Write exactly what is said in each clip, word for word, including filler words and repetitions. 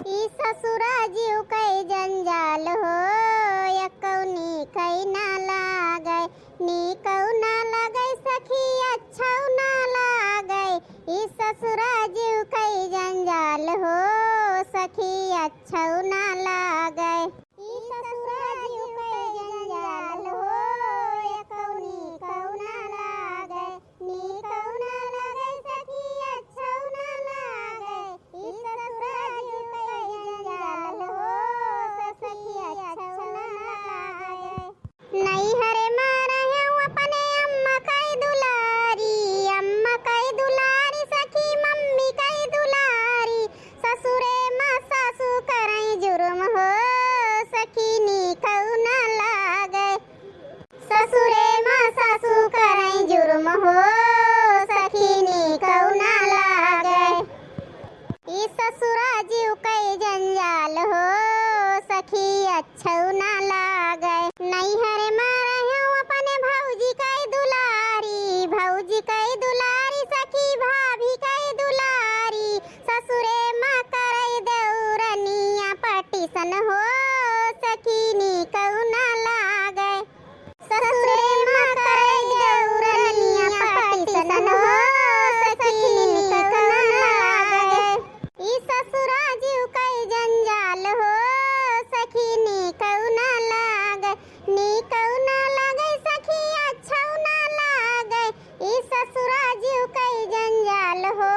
ई ससुरा जीव कई जंजाल हो, यकौ नीकौ ना लागै, नीकौ ना लागै सखी, अच्छौ ना लागै। ई ससुरा जीव कई जंजाल हो, सखी, अच्छौ ना लागै। ई ससुरा जीव कई जंजाल हो, यकौ नीकौ ना लागै, नीकौ ना लागै सखी, अच्छौ ना लागै। ई ससुरा जीव कई जंजाल हो, सखी, अच्छौ ना लागै। नैहर मा रहेउ अपने अम्मा कई दुलारी, अम्मा कई दुलारी सखी, मम्मी कई दुलारी। ससुरे मा सासू करै जुर्म हो, सखी, नीकौ ना लागै। ससुरे मा सासू करै जुर्म हो, सखी, नीकौ ना लागै। ई ससुरा जीव कई जंजाल हो, सखी, अच्छौ ना लागै। नैहर मा रहेउ अपने भौजी कई दुलारी, भौजी कई दुलारी सखी, भाभी कई दुलारी। ससुरे मा करै देउरनिया पटिसन हो, सखी, नीकौ ना लागै। ससुरे मा करै देउरनिया पटिसन हो, सखी, नीकौ ना लागै। ई ससुरा जीव कई जंजाल हो, सखी, नीकौ ना लागै, नीकौ ना लागै सखी, अच्छौ ना लागै। ई ससुरा जीव कई जंजाल हो,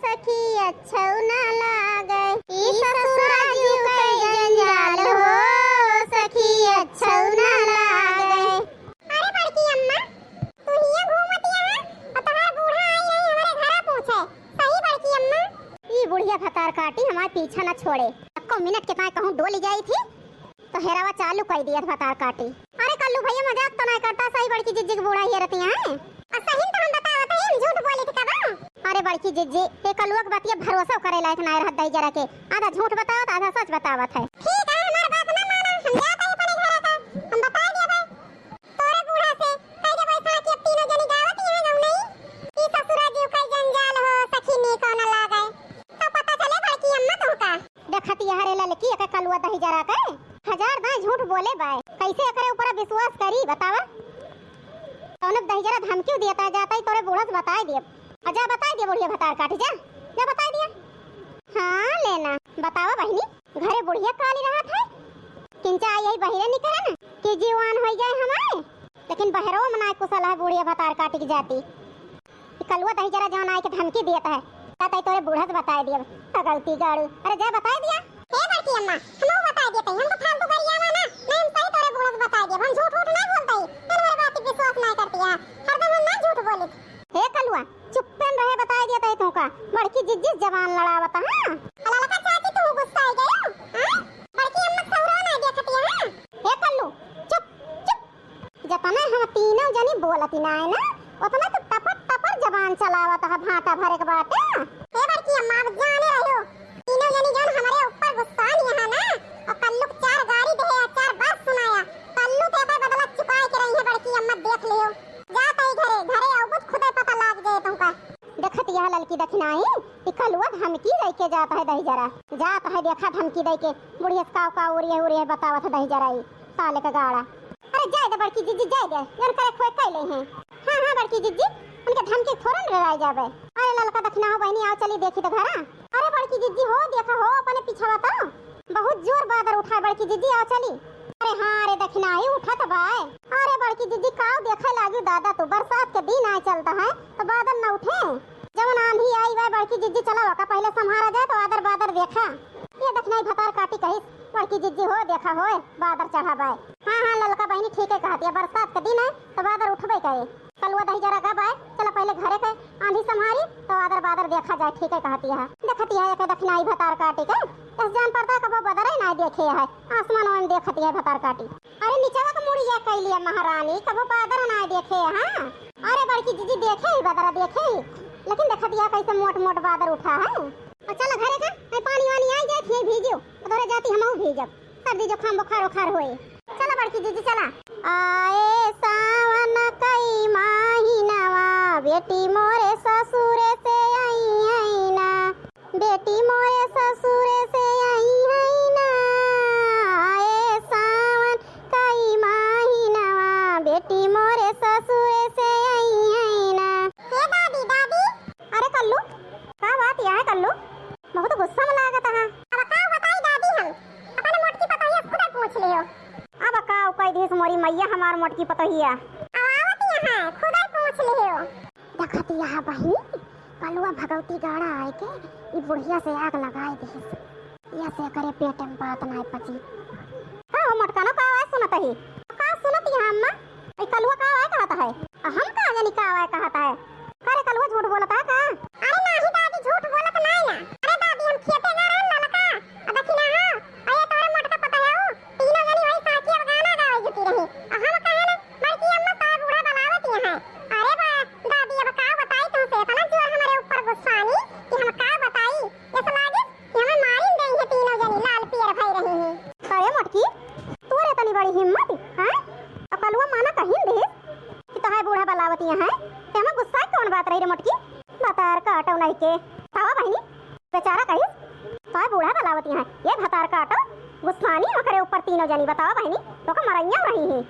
सखी, अच्छौ ना लागै। ई ससुरा जीव कई जंजाल हो, सखी, अच्छौ ना लागै। अरे बड़की अम्मा, तू हियाँ घूमतिया है और तोहार बूढ़ा आई रही हमरे घरा पूछे। सही बड़की अम्मा? ई बुढ़िया भतार काटी हमार पीछा न छोड़े। एको मिनट के ताईं कहूँ डोली जाई थी तो हेरावा चालू कई दिया भतार काटी। अरे कल्लू भैया मजाक तो नाहीं करता, सही बड़की जिज्जी के बूढ़ा हेरतिया हैं। आ सही तो हम बतावत है, हम झूठ बोली थी कब? अरे बड़की जिज्जी, ये कलुआ के बतिया भरोसा करे लायक नाहीं रहत दहिजरा के। आधा झूठ बतावत, आधा सच बतावत है। ठीक है, हमार बात ना माना, हम जात है अपने घरे का, हम बताई देबे तोरे बूढ़ा से, कह देबे ऐसा कि अब तीनों जनी गावत ही हैं गाँव नहीं, कि ससुरा जीव कई जंजाल हो, सखी नीको न लागै। तो पता चले बड़की अम्मा तुमका। देखत यह रे ललकी, एके कलुआ दहिजरा के हजार दाईं झूठ बोले बाय, कैसे एकरे ऊपर विश्वास करी बतावा? कौनो दहिजरा धमकी दिया ता, जाता ही तोरे बूढ़ा से बताई दिया। आ जा बताई दिया बुढ़िया भतार काटी, जा, जा बताई दिया। हाँ लेना, बतावा बहिनी, घरे बुढ़िया काली रहत है, किंचा आई यही बहिरे निकरन कि जीवान होइ जाए हमारे। लेकिन बहरवा मनाए कुशल है बुढ़िया भतार काटी के जाती। ई कलुआ दहिजरा जौन आए के धमकी देत है, कहत है तोरे बूढ़ा से बताए दियब। पगलती गाड़ू, अरे जा बताए दिया। हे बड़की अम्मा, हमहू बताए देते, हम तो फालतू गरियावा ना, नहीं हम सही तोरे बूढ़ा से बताए दियब, हम झूठ वूठ ना बोलते, तू हमारे बात पे विश्वास ना करती है, हरदम हम ना झूठ बोलित। हे कलुआ, चुप्पे न रहे, बताए दिया तई तोहका, बड़की जिज्जी जबान लड़ावत, हाँ? ललका चाची तू गुस्सा हो गयो, हाँ? बड़की अम्मा सहुरा ना देखती है, हाँ? हे कल्लू, चुप, चुप। जतने हम तीनों जनी बोलती ना है ना, उतने तो टपर टपर जबान चलावत है, भाटा भरे के बाटे। हे बड़की अम्मा, अब जाने रहो, तीनों जनी जौन हमरे ऊपर गुस्सा लिया है ना, और कल्लू के चार गारी दे, चार बात सुनाया, कल्लू ते एकर बदला चुकाए के रही है बड़की अम्मा, देख लियो। जा तई घरे, घरे अउबू त खुदे पता लाग जाए तुमका। देखत यह ललकी दखिनाई, ई कलुआ धमकी दे के जात है दहिजरा। जात है देखा धमकी दे के, बुढ़िया से काव काव उरिये उरिये बतावत है दहिजरा ई, साले का गाड़ा। अरे जाए दे बड़की जिज्जी, जाए दे, जौन करे खोए कैले हैं। हाँ, हाँ बड़की जिज्जी, उनके धमकी थोड़न डराए जाबे। अरे ललका दखिना हो बहिनी, आओ चली देखी तो घरा। अरे बड़की जिज्जी हो, देखा हो अपने पीछवा तो। बहुत जोर बादर उठाए बड़की जिज्जी, आओ चली। अरे हाँ रे दखिनाई उठत बाय। अरे बड़की जिज्जी काव देखे लागी दादा तू, बरसात के दिन आए चलता है तो बादर न उठे। जवन आंधी आई बाय बड़की जिज्जी, चला ओका पहले संभारा जाए तो आदर बादर देखा। ये दखिनाई भतार काटी कहिस, बड़की जिज्जी हो देखा होए बादर चढ़ा बाय। हाँ हाँ ललका बहिनी ठीक है कहती है, बरसात के दिन है तो बादर उठबे करे। कलुआ दहिजरा गब आए, चला पहले घरे के आंधी संभारी, तो आदर बादर देखा जाए, ठीक है कहती है। देखती है एक दखिनाई भतार काटी के, कस जान पड़ता कबो बदरे ना देखे है, आसमान में देखती है भतार काटी। अरे निचवा के मुड़िया कैलिया महारानी, कबो बादर ना देखे है, हाँ? अरे बड़की जिज्जी देखे ही बदरा देखे ही, लेकिन देखती है कैसे मोट मोट बादर उठा है। और चला घरे का, नहीं पानी वानी आई जाए, फिर भीजो, तो तोरे जाती हमहू भीजब। सर्दी जुकाम बुखार उखार होए। चला बड़की जिज्जी चला। आए सावन कई माहिनवा, बेटी मोरे ससुरे से आई आई ना, बेटी मोरे ससुरे से भैया हमार मोटकी पतोहिया। अब आवत यहाँ, खुदै पूछ लियो। देखत यहाँ बहिनी, कलुआ भगवती गाड़ा आए के ई बुढ़िया से आग लगाए देहिस। या से करे पेट में बात नाय पची। का हो मोटकनो, का आवाज सुनत ही? का सुनत ही अम्मा? ई कलुआ का आवाज कहत है? आ हम का जानी का आवाज कहत है? का रे कलुआ झूठ बोलत है का? अरे नाही दादी, झूठ बोलत नाय ना। अरे दादी, हम खेते गए रहन ललका, आ देखी ना हो, आ ये तोरे मोटका पतोहिया, तीनों जनी वही साखी अब गाना गावे जुटी रही। आ हम कहे ना, बड़की अम्मा, तार बूढ़ा बलावत यहाँ। अरे बा, दादी, अब का बताई तुमसे, इतना जोर हमारे ऊपर गुस्सानी कि हम का बताई। ऐसा लागे कि हमें मारिन देई है, तीनों जनी लाल पियर भई रही हैं। अरे मोटकी, तोरे तनी बड़ी हिम्मत, हैं? अब कलुआ माना कहिन दे कि तोहार बूढ़ा बलावत यहाँ है, ते हमें गुस्सा कौन बात रही रे मोटकी? बतार काटो नहीं के। बतावा बहिनी, बेचारा कहिस, "तोय बूढ़ा बलावत यहाँ, ये भतार काटो, गुस्सानी ओकरे ऊपर तीनों जनी, बतावा बहिनी, तोका मरैया रही ही।"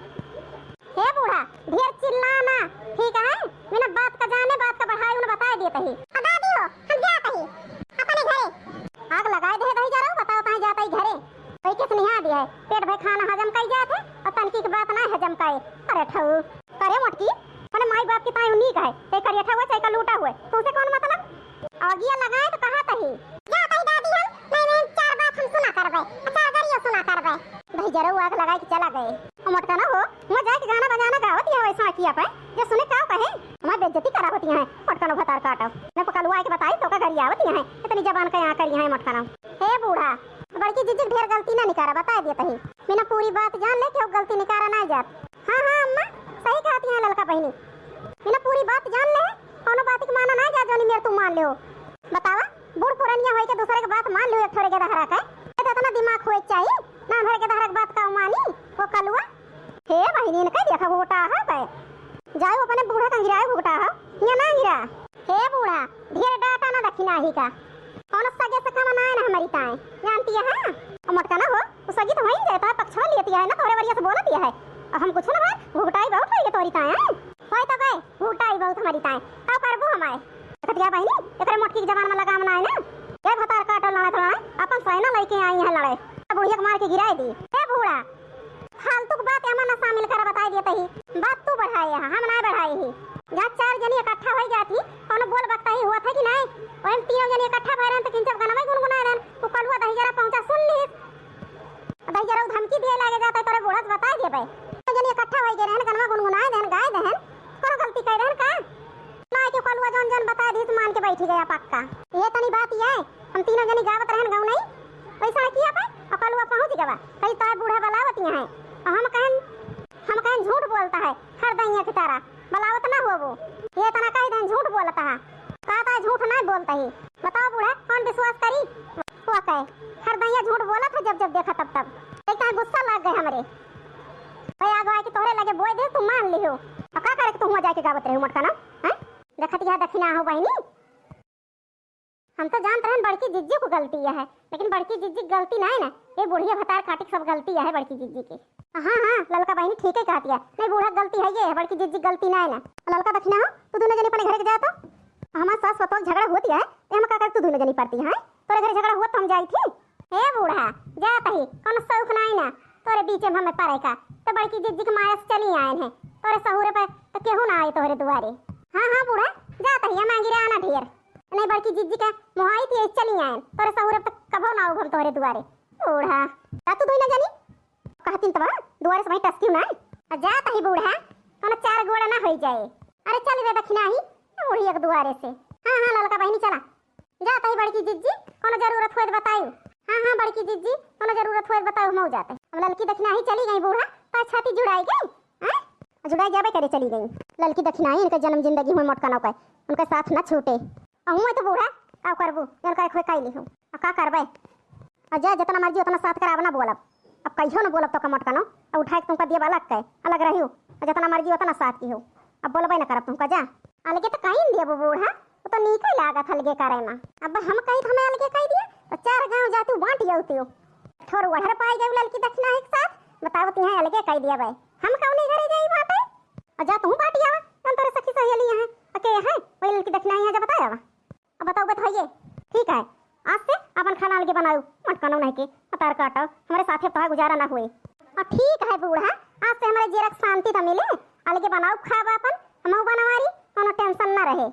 हे बूढ़ा, ढेर चिल्ला ना, ठीक है? बिना बात का जाने, बात का बढ़ाए, उन्हें बताए देत ही। आ दादी हो, हम जात ही अपने घरे। आग लगाए दे दही जरा, बताओ ताई जात ही घरे। कोई किस नहीं आ दिया है, पेट भर खाना हजम कई जात है और तनकी की बात ना हजम कई। अरे ठऊ, करे मोटकी, अपने माई बाप की ताई उन्हीं का है, चाहे करिया ठऊ, चाहे का लूटा हुए, तुमसे कौन मतलब? अगिया लगाए तो कहा तही। जा तही दादी हम, नहीं, नहीं, चार बात हम सुना करबे, चार गरिया सुना करबे। भाई जरऊ आग लगाए के चला गए। ओ मोटकनो हो, वहाँ जाए के गाना बजाना गावत यहाँ वैसा किया पे, जो सुने का कहे, हमारी बेइज्जती करावत यहाँ है, मोटकनो भतार काटो। मैं पकलुआ के बताई तो का गरियावत यहाँ है, इतनी जबान का यहाँ करी है मोटकनो। हे बूढ़ा, बड़की जिज्जी ढेर गलती ना निकारा, बता दिया तही। बिना पूरी बात जान ले कि वो गलती निकारा ना जात। हाँ, हाँ अम्मा, सही कहत यहाँ ललका बहिनी। बिना पूरी बात जान ले, कौनो बात के माना ना जात, जौनी मेर तू मान ले हो। बतावा, बूढ़ पुरनिया होई के दूसरे के बात मान लियो, एक ठोरे के दहरा के। ये तो इतना दिमाग होए के चाहिए, ना भर के दहरा के बात का मानी, वो कलुआ। हे बहिनी, इनका देखा घुघटा है बे। जाओ अपने बूढ़ा का गिराए घुघटा है, या ना गिरा। हे बूढ़ा, ढेर डाटा ना दखिनाही का। कौनो सगे से कम ना है ना हमारी ताए, जानती है, हाँ? और मोटका ना हो, तो सगी तो वहीं जाता है, पक्षवा लियती है ना, तोरे वरिया से बोलती है। अब हम कुछ ना भाई, घुघटाई बहुत है ये तोरी ताए, हैं? होय तो गए, घुघटाई बहुत हमारी ताए। का करबू हमारे? देखत गया बहिनी, एकरे मोटकी के जबान में लगाम ना है ना। ये भतार काटो लड़े तो लड़े, अपन सैना लेके आई है लड़े। अब बुढ़िया के मार के गिराए दी। ए बूढ़ा, फालतू के बात एमा ना शामिल करा, बताई देत ही। बात तू बढ़ाए है, हम ना बढ़ाए ही। जहाँ चार जनी इकट्ठा होई जात ही, कौनो बोल बकता ही हुआ था कि नहीं? वही तीनों जनी इकट्ठा भय रहन तो किंचब गनवे गुनगुनाए रहन। तू कलुआ दही जरा पहुँचा सुन ली। दही जरा धमकी दिए लागे जाता है, तोरे बूढ़ा से बताए देबे। तीनों जनी इकट्ठा होई गए रहन, गनवा गुनगुनाए देहन, गाए देहन। कौनो गलती कर रहन का? ना कि कलुआ जौन जौन बताए दी तो मान के बैठी गया पक्का। ये तनी बात ये, हम तीनों जनी गावत रहन गाँव नहीं, वैसा किया पे, और कलुआ पहुँच गवा। कही तोरे बूढ़ा बलावत यहाँ है। और हम कहन, हम कहन झूठ बोलता है, हर दैया की तरह। बलावत ना हुआ वो। ये इतना कह देन झूठ बोलता है। कहता है झूठ नहीं बोलता ही। बताओ बूढ़ा, कौन विश्वास करी? वो कहे, हर दैया झूठ बोलत है, जब जब देखा तब तब। एक तो गुस्सा लग गए हमरे। भाई आगो आके तोहरे लगे बोए दे, तू मान लिहो। और का करे के तू हुआ जाके गावत रहे मोटका ना? हैं? देखत यह दखिना हो बहिनी। हम तो जानत रहन बड़की जिज्जी को गलती है, लेकिन बड़की जिज्जी की गलती ना है ना, ये बुढ़िया भतार काटी के सब गलती है बड़की जिज्जी की। हाँ, हाँ, ललका बहिनी ठीक है कहती है, नहीं बूढ़ा गलती है ये, बड़की जिज्जी गलती ना है ना। ललका दखिना हो, तू दोनों जनी अपने घरे के जा तो। हमार सास पतोह झगड़ा होती है, तो हम का कर तू दोनों जनी पड़ती है? तोरे घरे झगड़ा हुआ तो हम जाई थी। ए बूढ़ा, जात ही, कौनो शौक ना है ना, तोरे बीच में हमें पड़े का, तो बड़की जिज्जी के माया से चली आए हैं, तोरे सहुरे पे तो केहू ना आए तोहरे दुआरे। हाँ, हाँ बूढ़ा, जात ही, हम आगे आना ढेर। नहीं बड़की जिज्जी के मोहाई थी, चली आए, तोरे सहुरे पे तो कभो ना आऊब हम तोहरे दुआरे। बूढ़ा, जा तू दोनों जनी, कहतीन तब दुआरे से वहीं टसकी ना। आ जात ही बूढ़ा, कौनो चार गोड़ा ना होई जाए। अरे चल रे दखिना ही, बूढ़ी एक दुआरे से। हाँ, हाँ, ललका बहिनी चला। जात ही बड़की जिज्जी, कौनो जरूरत होए तो बतायू। हाँ, हाँ, बड़की जिज्जी, कौनो जरूरत होए तो बतायू, हम जाते। अब ललकी दखिना ही चली गई बूढ़ा, तो छाती जुड़ाई गई। हाँ? जुड़ाई जाबे करे चली गई। ललकी दखिना ही इनके जन्म जिंदगी में मोटका नौका, उनके साथ ना छूटे। अहूँ तो बूढ़ा, का करबू, जन करे खोए काई लिहू। आ का करबे? आ जा, जितना मर्जी उतना साथ कराब ना बोलब। अब कहियो ना बोलब तो का मोटका नो, अब उठाए के तुमका दिया बालक के, अलग रहियो। आ जितना मर्जी उतना साथ की हो। अब बोलबे ना करब तुमका, जा। अलगे तो कहीं दिया वो बूढ़ा, वो तो नीके लागत अलगे करे में। अब हम कही तो हमें अलगे कह दिया, तो चार गांव जातू बांट जाऊ तू। ठोर वढ़र पाई गई ललकी दखिना एक साथ, बताओ ती हैं अलगे कह दिया भाई। हम कौनी घरे जाई बाटे? आ जा तू बाटी आवा, हम तोरे सखी सहेली हैं। अके हैं, वही ललकी दखिना यहाँ जा बताया आवा। अब बताओ बत होइए। ठीक है, आज से अपन खाना अलगे बनाओ, मटका नहीं के, अतार काटो, हमारे साथे अब तोहार गुजारा ना हुए। और ठीक है बूढ़ा, आज से हमरे जियरा के शांति त मिले, अलगे बनाउब खाब आपन, हमहू बनवारी, कउनो tension न रहे।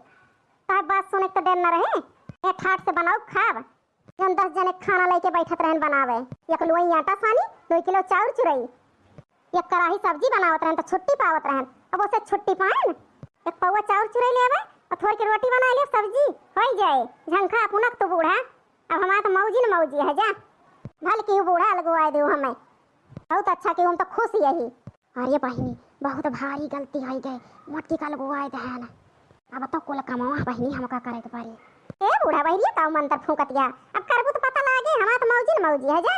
तोहरे बात सुने के त डर न रहे, ए ठाट से बनाउब खाब, जउन दस जने खाना लइके बैठत रहन बनावे, एक लोई आटा सानी, दुइ किलो चाउर चुरई, एक कराही सब्जी बनावत रहन त छुट्टी पावत रहन, अब ओसे छुट्टी पाएन? एक पौवा चाउर चुरई ले आवे अउर थोड़ के रोटी बनाइ ले, सब्जी होइ जाए। झंखा अपनक तू बूढ़ा, अब हमार त मौजी न मौजी है जा। भल की बूढ़ा अलगवाइ देउ हमें, बहुत अच्छा की हम त खुश यही। अरे बहिनी, बहुत भारी गलती होइ गए, मोटकी का अलगवाइ देहन। अब तो कुल कमवा बहिनी हमका करे के पड़ी। ए बूढ़ा बहिनी, का मंत्र फूंकतिया, अब करबू त पता लागे, हमार त मौजी न मौजी है जा।